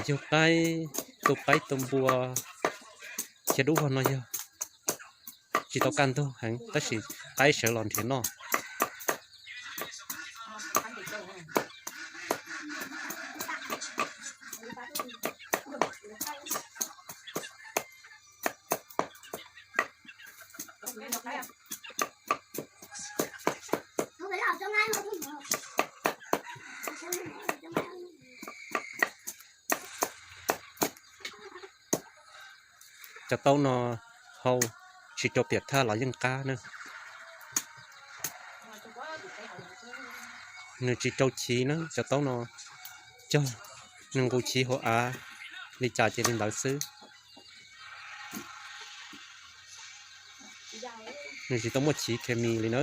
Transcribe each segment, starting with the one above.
Yug qaib, tu qaib tu npua, khiav dub vog no yog tsis tau kaj ntug heev tab sis qaib sawv los nrhiav noj. Cov taub no hau tsis rau piam thaj los yeej qab na. Nws tsis rau chiv na, cov taub no cog nws nqus chiv hauv av li cas ces li ntawd xwb. Nws tsis tau muaj chiv khes mis li na,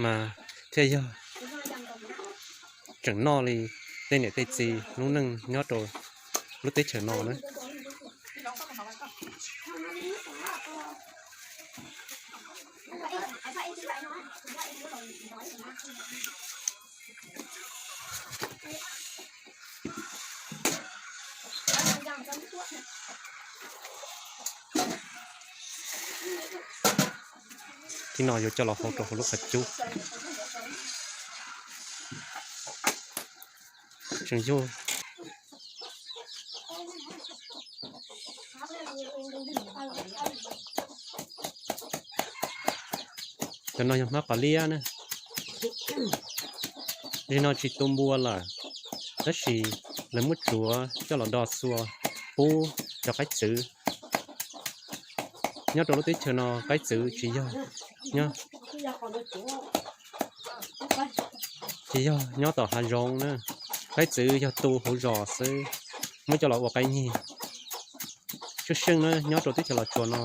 mas thiaj yog tseem noj li tej niam tej txiv lub neej nyob rau lub teb chaws no na. Thib no yuav coj los hau rau hauv lub qhov cub. Tseem yug. Cov no yog hmab pas liab na. Li no tsis tu npua lawm, tab sis lawv muab tsuav coj los do xua pub cov qaib txwv. Nyob rau lub teb chaws no qaib txwv tsis yog, tsis yog nyob tom hav zoov na. Qaib txwv yog tu hauv zos xwb, muab coj los ua qaib nyig. Tshwj xeeb na nyob rau teb chaws Los Tsuas no,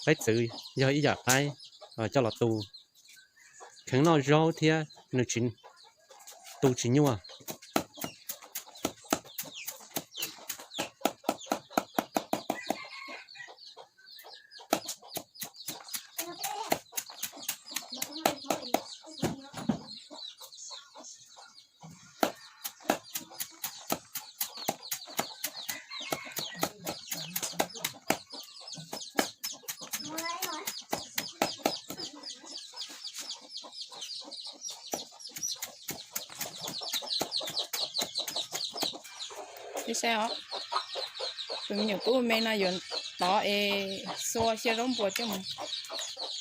qaib txwv yog ib yam qaib coj los tu, kheev noj zaub thiab nws tu tsis nyuaj. Saib os, tus me nyuam tub me no yuav tod es xua xyaw zaub npua coj mus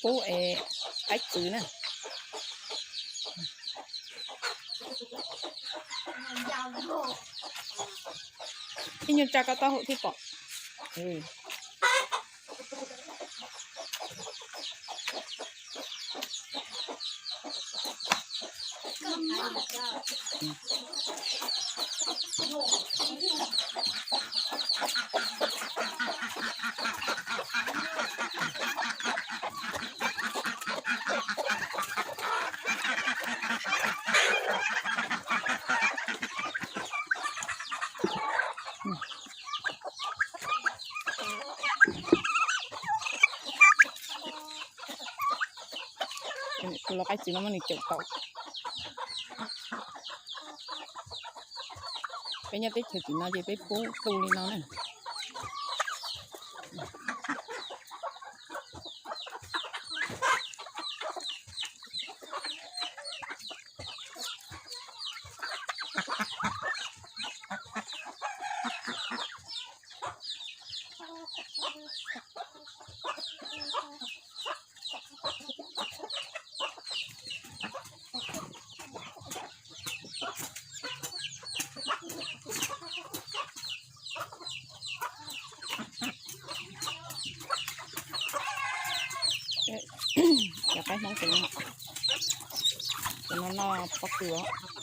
pub es qaib txwv na. Ib nyuag tsa koj taub hau thiaj pom. Tus lau qaib txwv no muaj nws caum tau. Peb nyob teb chaws tim no ces peb pub tu li no na. Cov qaib Hmoob tus no, tus no noj pob kws os.